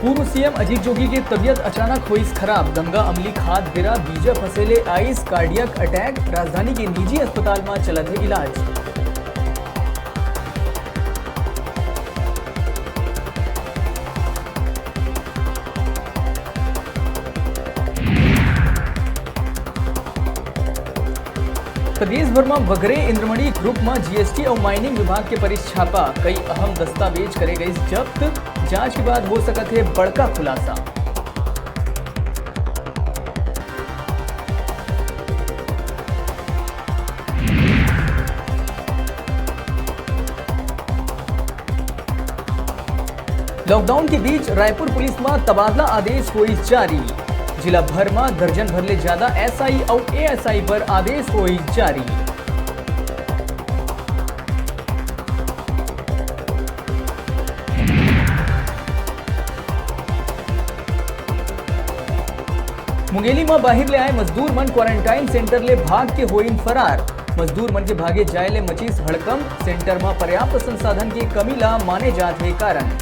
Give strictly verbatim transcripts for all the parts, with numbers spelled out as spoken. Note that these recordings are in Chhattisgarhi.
पूर्व सीएम अजीत जोगी के तबियत अचानक होइस खराब। गंगा अमली खात बेरा बीजा फंसे ले आइस कार्डियक अटैक। राजधानी के निजी अस्पताल म चलत हे इलाज। प्रदेश भर म बगरे इंद्रमणि ग्रुप म जीएसटी अउ माइनिंग विभाग के परिस छापा। कई अहम दस्तावेज करे गइस जब्त। जांच के बाद हो सकत हे बड़का खुलासा। लॉकडाउन के बीच रायपुर पुलिस म तबादला आदेश होइस जारी। जिला भर म दर्जन भर ले ज्यादा एसआई अउ एएसआई बर आदेश होइस जारी। मुंगेली म बाहिर ले आए मजदूर मन क्वारंटाइन सेंटर ले भाग के होइन फरार। मजदूर मन के भागे जाए ले मचिस हड़कंप। सेंटर म पर्याप्त संसाधन के कमी ला माने जात हे कारण।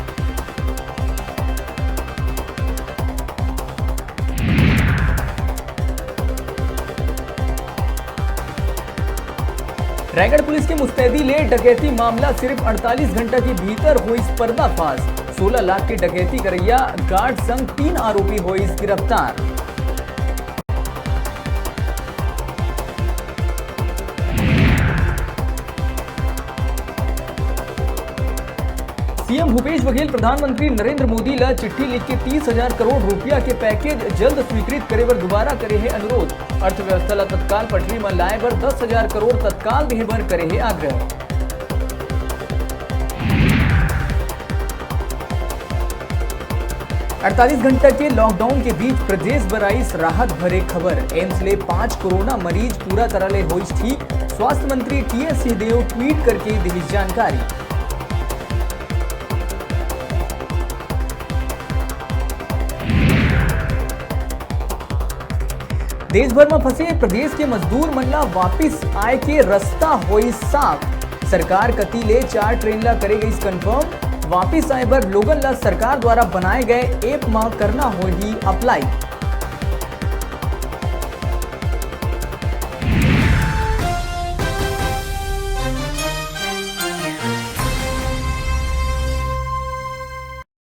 रायगढ़ पुलिस के मुस्तैदी ले डकैती मामला, सिर्फ अड़तालीस घंटा के भीतर होइस पर्दाफाश। सोलह लाख के डकैती करइया गार्ड संग तीन आरोपी होइस गिरफ्तार। सीएम भूपेश बघेल प्रधानमंत्री नरेंद्र मोदी ला चिट्ठी लिख के तीस हजार करोड़ रुपया के पैकेज जल्द स्वीकृत करे बर दोबारा करे हे अनुरोध। अर्थव्यवस्था ला तत्काल पटरी म लाए बर दस हजार करोड़ तत्काल देहे बर करे हे आग्रह। अड़तालीस घंटा के लॉकडाउन के बीच प्रदेश बर आइस राहत भरे खबर। एम्स ले पांच कोरोना मरीज पूरा तरह ले होइस ठीक। स्वास्थ्य मंत्री टीएस सिंहदेव ट्वीट करके दिस जानकारी। देश भर म फंसे प्रदेश के मजदूर मन ला वापिस आए के रस्ता होइस साफ। सरकार कति ले चार ट्रेन ला करे गइस कंफर्म। वापिस आए बर लोगन ला सरकार द्वारा बनाए गए ऐप म करना होही अप्लाई।